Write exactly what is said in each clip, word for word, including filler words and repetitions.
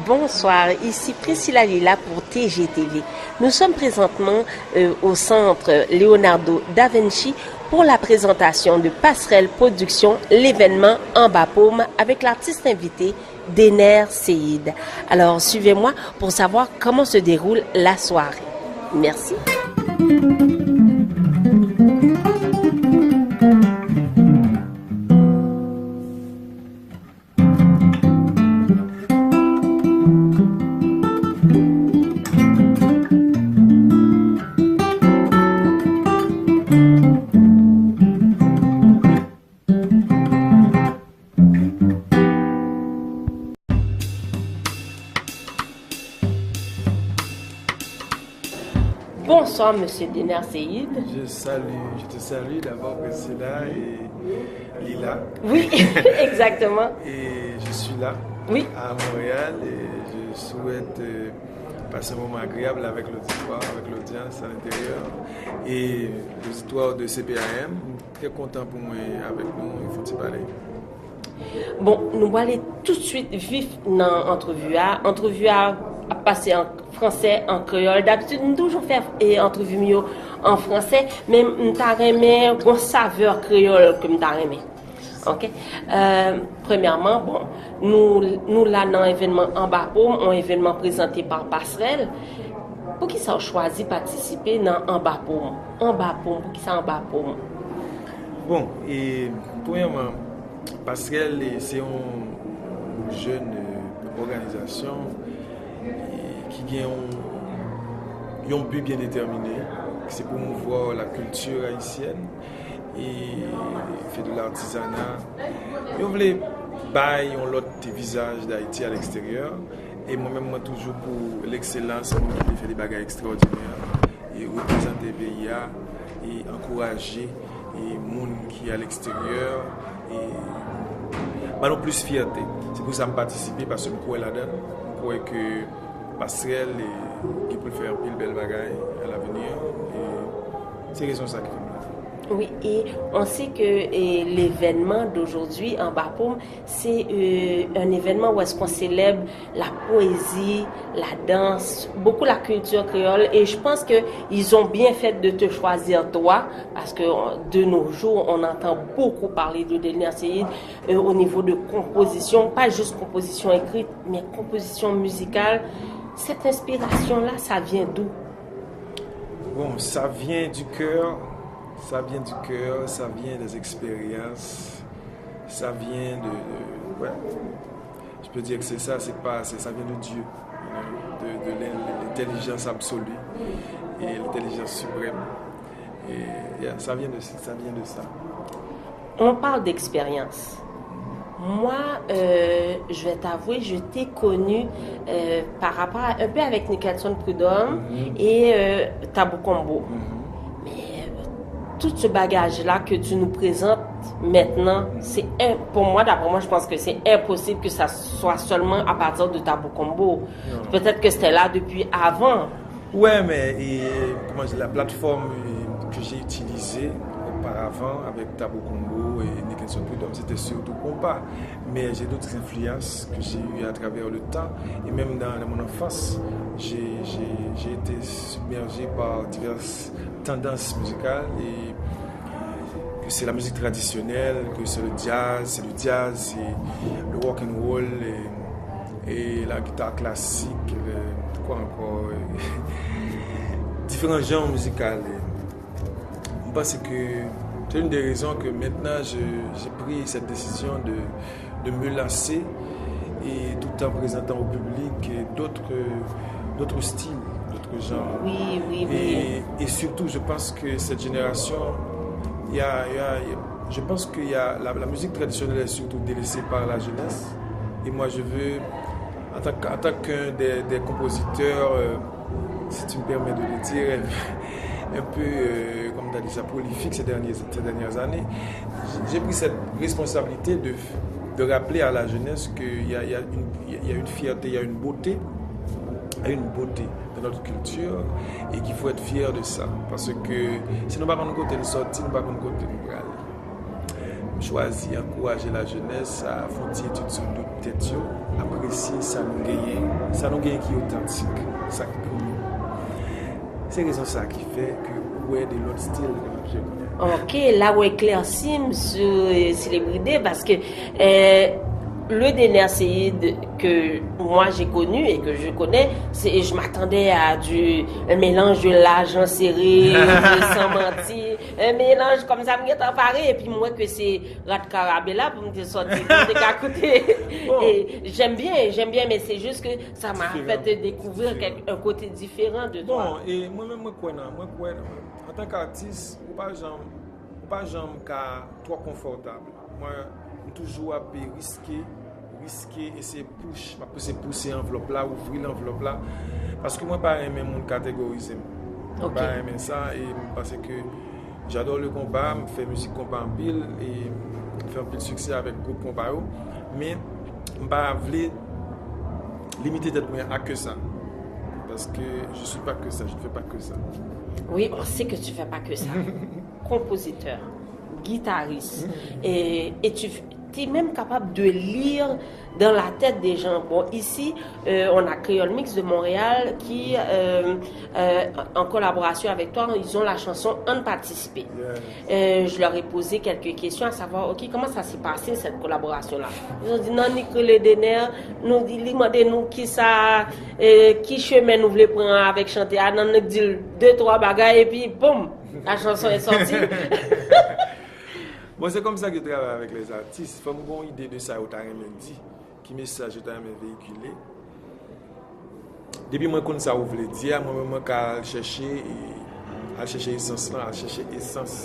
Bonsoir, ici Priscilla Lila pour T G T V. Nous sommes présentement euh, au centre Leonardo da Vinci pour la présentation de Passerelle Production, l'événement Anba Pom avec l'artiste invité Dener Seid. Alors suivez-moi pour savoir comment se déroule la soirée. Merci. Bonsoir, Monsieur Dener Seid. Je salue, je te salue d'abord, Priscilla, et Lila. Oui, exactement. Et je suis là, oui, à Montréal, et je souhaite euh, passer un moment agréable avec l'auditoire, avec l'audience à l'intérieur. Et l'auditoire de C P A M, très content pour moi avec nous, il faut y parler. Bon, nou prale toutswit vif nan antrevi a. Antrevi a ap pase an fransè, an kreyòl. Dabitid, m toujou fè e, antrevi m yo an fransè, men m ta renmen gon savè kreyòl ke m ta renmen. Ok? Euh, premyèman, bon, nou, nou la nan evènman Anba Pom, yon evènman prezante pa Passerelle. Poukisa w chwazi patisipe nan Anba Pom? Anba Pom, poukisa Anba Pom? Bon, e, premyèman, Passerelle, e, se yon jèn, e, òganizasyon, e, ki gen yon, yon bi byen detèmine, ki se pwomouvwa lakilti ayisyèn e fè de l'artisanat. Yo vle bay yon lòt vizaj Dayiti a leksteryè. E mwen menm, mwen toujou pou lekselans, moun ki vle fè de bagay ekstraòdinè e reprezante peyi a e ankouraje e moun ki a leksteryè e ba nou plis fyète. Se pou sa m patisipe, paske m kwè ladan l. M kwè ke Passerelle e gen pou l fè anpil bèl bagay a l'avenir. E se rezon sa ki fè m la. Oui, et on sait que eh, l'événement d'aujourd'hui Anba Pom, c'est euh, un événement où est-ce qu'on célèbre la poésie, la danse, beaucoup la culture créole. Et je pense qu'ils ont bien fait de te choisir toi, parce que euh, de nos jours, on entend beaucoup parler de Dener Seid euh, au niveau de composition, pas juste composition écrite, mais composition musicale. Cette inspiration-là, ça vient d'où? Bon, ça vient du cœur, ça vient du cœur, ça vient des expériences, ça vient de, de- ouais. Je peux dire que c'est ça, c'est pas, c'est, ça vient de Dieu, you know, de, de l'in- l'intelligence absolue et l'intelligence suprême. Et yeah, ça vient de, ça vient de ça. On parle d'expérience. Moi, euh, je vais t'avouer, je t'ai connu euh, par rapport à, un peu avec Nickelson Prud'homme et euh, Tabou Combo. Mais euh, tout ce bagage-là que tu nous présentes maintenant, c'est un- pour moi, d'après moi, je pense que c'est impossible que ça soit seulement à partir de Tabou Combo. Peut-être que c'était là depuis avant. Ouais, mais et, comment dire, la plateforme euh, que j'ai utilisée auparavant avec Tabou Combo et Nickelson Prud'homme, c'était surtout compas. Mais j'ai d'autres influences que j'ai eues à travers le temps. Et même dans, dans mon enfance, j'ai j'ai- j'ai été submergé par diverses tendances musicales. Et que c'est la musique traditionnelle, que c'est le jazz, c'est le jazz, c'est le rock and roll, et, et la guitare classique, le- quoi encore, euh, différents genres musicaux. Et je pense que c'est une des raisons que maintenant je- j'ai pris cette décision de, de me lancer et tout en présentant au public d'autres d'autres styles, d'autres genres. Oui, oui, oui. Et, et surtout, je pense que cette génération, il y a, il y a- je pense que il y a- la, la musique traditionnelle est surtout délaissée par la jeunesse. Et moi, je veux, en tant que- en tant qu'un des, des compositeurs, euh, si tu me permets de le dire, un peu, euh, comme tu as dit ça, prolifique ces derniers- ces dernières années, j'ai- j'ai pris cette responsabilité de, de rappeler à la jeunesse qu'il y a, il y a une, il y a une fierté, il y a une beauté, il y a une beauté dans notre culture et qu'il faut être fier de ça. Parce que si nou pa konn kote nou sòti, nou pa konn kote nou prale. M chwazi ankouraje lajenès a fè yon ti etid sou tèt yo, apresye sa nou genyen, sa nou genyen ki otantik, sa k pou nou. Se rezon sa ki fè ke ou wè de lòt stil ke m ap jwe kounye a. Ok, la ou éclairci m sou, euh, Célébrité, parce que, euh, le Dener Ceïd que moi j'ai connu et que je connais, c'est, je m'attendais à du, un mélange de Lajan Sere, de San Manti, un mélange comme ça, m gentan pare, epi m wè ke se Rat Karabela pou m te sòti, pou m te ka koute. Bon. Et j'aime bien, j'aime bien, mais c'est juste que ça m'a fait découvrir quelque, un côté différent de toi. Bon, e mwen menm mwen kwè nan, mwen kwè nan, antanke atis, ou pa janm, ou pa janm ka twò konfòtab. Mwen, m toujou ap riske, riske, eseye pouch, m ap eseye pouse anvlòp la, ouvri anvlòp la, paske mwen pa renmen moun kategorize m. Mwen pa renmen sa, e m panse ke j'adore le combat, m fè mizik konpa anpil, e m fè anpil siksè avèk gwoup konpa yo, men m pa vle limite tèt mwen a ke sa, paske je suis pas que ça, je ne fais pas que ça. Oui, on sait que tu fais pas que ça. Compositeur, guitariste, et, et tu es même capable de lire dans la tête des gens. Bon, ici, euh, on a Créole Mix de Montréal qui, euh, euh, en collaboration avec toi, ils ont la chanson Ann Patisipe. Euh, je leur ai posé quelques questions à savoir, ok, comment ça s'est passé cette collaboration-là? Ils ont dit, nan Nick rele Dener, nou di, li mande nou ki sa, euh, ki chemen nou vle pran avèk chante a, nan nou di l de twa bagay, epi boum, la chanson est sortie. Bon, se konsa ke travay avèk lèzatis. Fò m gen yon ide de sa yo ta renmen di, ki mesaj yo ta renmen veyikile. Depi mwen konn sa ou vle di a, mwen menm mwen ka al chèche, e, al chèche esans lan, al chèche esans.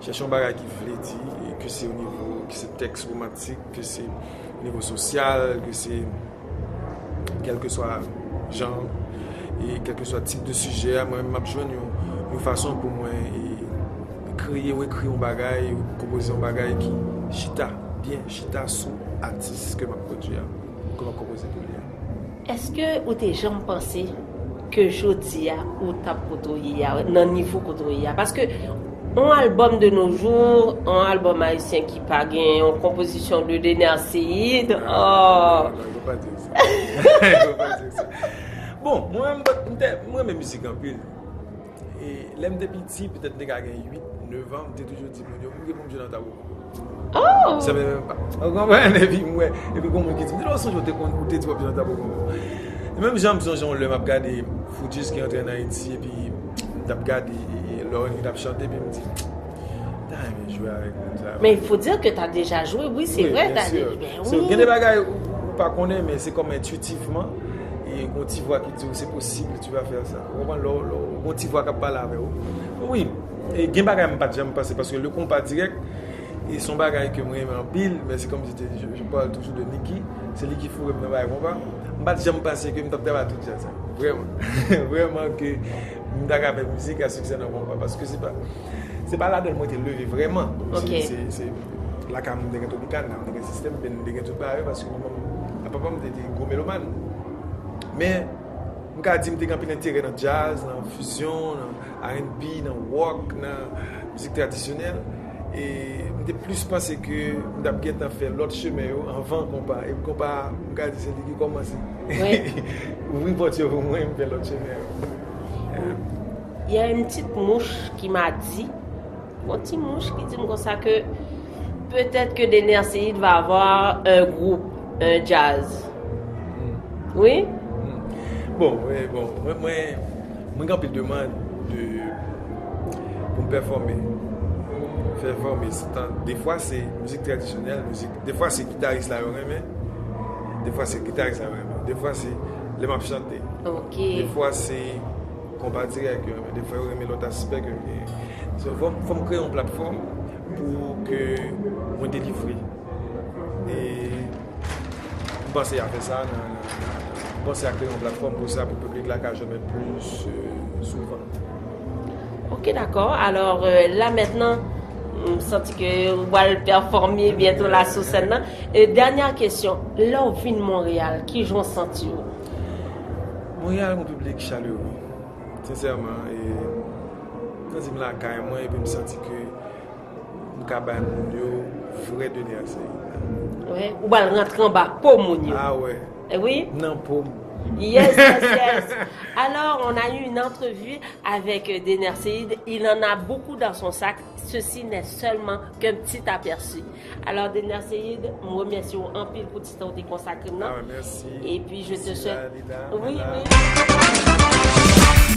Chèche yon bagay ki vle di, e, ke se o nivo, ke se tèks womantik, ke se o nivo sosyal, ke se kèlkeswa jan, e kèlkeswa tip de sijè a, mwen menm m ap jwenn yon, yon fason pou mwen, e, kreye ou ekri yon bagay, ou konpoze yon bagay ki chita byen, chita sou atis ke m ap pwodui a, ke m ap konpoze pou li a. Èske ou te janm panse ke jodi a ou t ap kote w ye a, nan nivo kote w ye a? Paske yon album de nos jours, yon album ayisyen ki pa gen yon konpozisyon de Dener Ceïd, oh! Non, non, fò pa di sa. Fò pa di sa. Bon, mwen, mwen, mwen, mwen renmen mizik anpil. E lè m te piti, petèt m te ka gen uit, nèf an, m te toujou di moun yo, m gen pou m jwe nan Taboukon. Oh! Sa fè menm pa. Ou konprann? Epi m wè, epi gon moun ki di m, "Depi lè w sonje w te konn, ou te di w ap jwe nan Taboukon." E menm jan m sonje yon lè m ap gade Foodjust ki antre ann Ayiti, epi m t ap gade, e, e, Lauryn ki t ap chante, epi m di, "M ta renmen jwe avèk moun sa yo." Mais il faut dire que t'as déjà joué, oui, c'est vrai, t'as déjà, ben oui. So, gen de bagay ou, ou pa konnen, men se kòm entwitivman, e gon ti vwa ki di w, "C'est possible, tu vas faire ça." Ou konprann? Lè w, lè w, gon ti vwa k ap pale avè w. Wi, e gen bagay m pa t janm panse, paske le konpa dirèk, e se yon bagay ke mwen renmen anpil, men se kòm si te, je, je parle toujours de Nicky, se li ki foure m nan bagay konpa. M pa t janm panse ke m t ap travay tout djaz sa. Vrèman. Vrèman ke m ta ka fè mizik a siksè nan konpa, paske se pa, se pa ladan l mwen te leve vrèman. Se, se, se lakay mwen te gen Tropicana, mwen te gen System Band, mwen te gen tout bagay yo, paske manman m, papa m te, te gwo melomàn. Men, m ka di m te gen anpil enterè nan djaz, nan fizyon, nan R and B, nan wòk, nan mizik tradisyonèl. E m te plis panse ke m t ap gentan fè lòt chemen yo anvan konpa. E konpa, m ka di se li ki kòmanse. Wi. Ouvri pòt yo pou mwen, m fè lòt chemen yo. Yeah. Il y a une petite mouche qui m'a dit, yon ti mouch ki di m konsa ke peut-être que Dener Ceïd va avoir un groupe, un jazz. Wi? Bon, wi, bon, mwen, mwen, mwen gen anpil demann de, pou m pèfòme. Pèfòme, se tan, defwa se mizik tradisyonèl, mizik, defwa se gitaris la yo renmen, defwa se gitaris la yo renmen, defwa se lè m ap chante. Ok. Defwa se konpa dirèk yo renmen, defwa yo renmen lòt aspè ke m genyen. So, fò m, fò m kreye yon platfòm pou ke mwen delivre. E m panse a fè sa nan, nan, nan, m panse a kreye yon platfòm pou sa, pou piblik la ka jwenn mwen plis, euh, souvan. Ok, dakò. Alò, euh, la mentnan, m santi ke ou pral pèfòme byento la sou sèn nan. E dènyè kesyon, lè w vin Monreyal, kijan w santi w? Monreyal, yon piblik chalere. Sensèman, e, m santi m lakay mwen, epi m santi ke m ka bay moun yo Vrè Dener Ceïde. Ouais. Ou pral rantre anba po moun yo. Ah ouais. Eh oui. Nan po m. Yes, yes, yes. Alors, on a eu une entrevue avec euh, Dener Ceïde. Il en a beaucoup dans son sac. Ceci n'est seulement qu'un petit aperçu. Alors, Dener Ceïde, mwen remèsye w anpil pou ti tan ou te konsakre m nan. Ah, merci. Et puis, je te souhaite. Lila, Oui, Lila. Oui.